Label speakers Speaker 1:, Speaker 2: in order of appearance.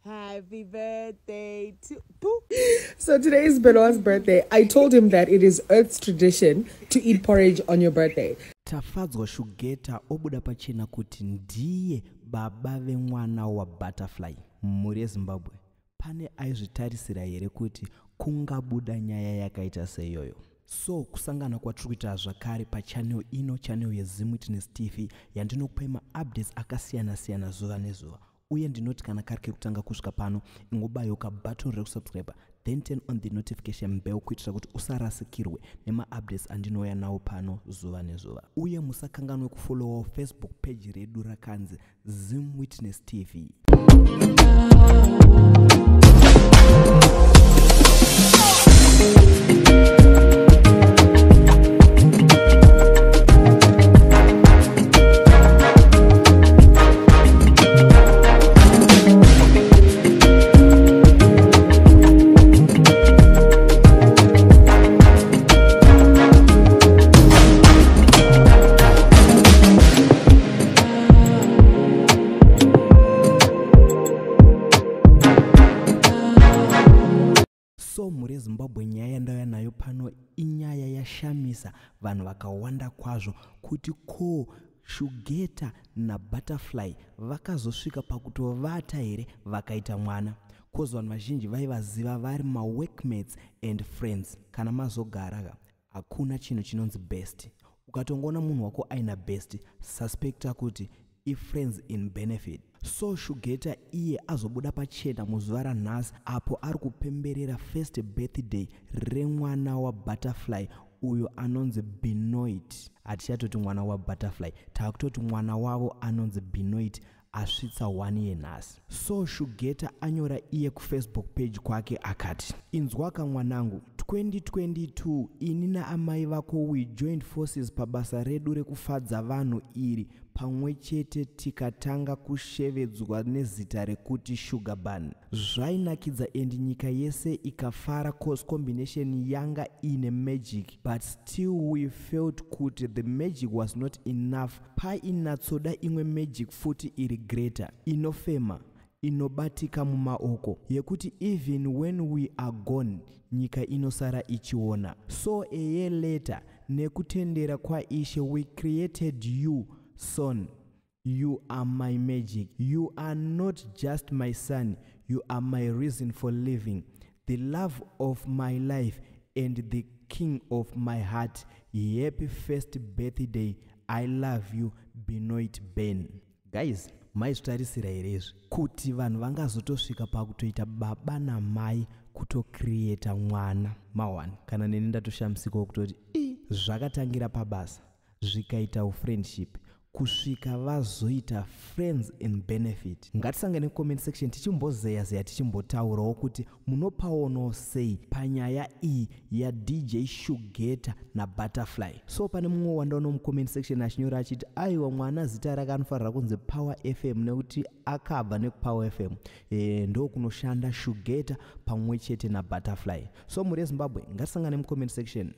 Speaker 1: Happy birthday to Pooh.
Speaker 2: So today is Benoit's birthday. I told him that it is Earth's tradition to eat porridge on your birthday.
Speaker 3: Tafadzwa Shugeta obuda pachena kuti ndiye baba vemwana waButterfly. Mhuri yeZimbabwe, pane aizvitarisira here kuti kungabuda nyaya yakaita seiyoyo? So kusangana kwatiri kuita zvakare pachannel ino, channel yeZimwitness TV, yandinokupai maupdates akasiyana-siyana zuva nezuva. Uye ndinoti kana kari kekutanga kusvika pano, ingobayoka button rekusubscribe, then turn on the notification bell kuitira kuti usarasikirwe nemaupdates andinouya nawo pano zuva nezuva. Uye musakanganwe kufollowawo Facebook page redu rakanzi Zimwitness TV. So mhuri yeZimbabwe, nyaya yandauya nayo pano inyaya yashamisa vanhu vakawanda kwazvo, kuti ko Shugeta naButterfly vakazosvika pakutovata here vakaita mwana? Cause vanhu vazhinji vaivaziva vari maworkmates and friends. Kana mazogara, hakuna chinhu chinonzi best. Ukatongoona munhu wako aina best, suspecta kuti ifriends in benefit. So Shugeta iye azobuda pachena muzuva ranhasi apo ari kupemberera first birthday remwana waButterfly uyo anonzi Benoit. Hatichatoti mwana waButterfly, taakutoti mwana wavo anonzi Benoit, asvitsa 1 year nhasi. So Shugeta anyora iye kuFacebook page kwake akati, "Inzwaka mwanangu, 2022 ini naamai vako we joined forces pabasa redu rekufadza vanhu iri pamwe chete, tikatanga kushevedzwa nezita rekuti Sugar Bun. Zvainakidza and nyika yese ikafara, cause combination yanga ine magic. But still we felt kuti the magic was not enough, painatsoda imwe magic futi iri greater, inofema, inobatika mumaoko, yekuti even when we are gone nyika inosara ichiona. So a year later, nekutendera kwaIshe, we created you. Son, you are my magic. You are not just my son, you are my reason for living, the love of my life and the king of my heart. Happy first birthday. I love you, Benoit Ben." Guys, maizvitarisira here izvi kuti vanhu vangazotosvika pakutoita baba namai, kutocreata mwana ma1? Kana neni ndatoshamisikawo kutoti i zvakatangira pabasa, zvikaita ufriendship, kusvika vazoita friends in benefit. Ngatisangane kucomment section tichimbozeya zeya, tichimbotaurawo kuti munopaonawo sei panyaya iyi yaDJ Shugeta naButterfly. So pane mumwe wandaona mucomment section achinyora achiti, "Aiwa, mwana zita rake anofanira kunzi Power FM nekuti akabva nekuPower FM, ndo kunoshanda Shugeta pamwe chete naButterfly." So mhuri yeZimbabwe, ngatisangane mucomment section.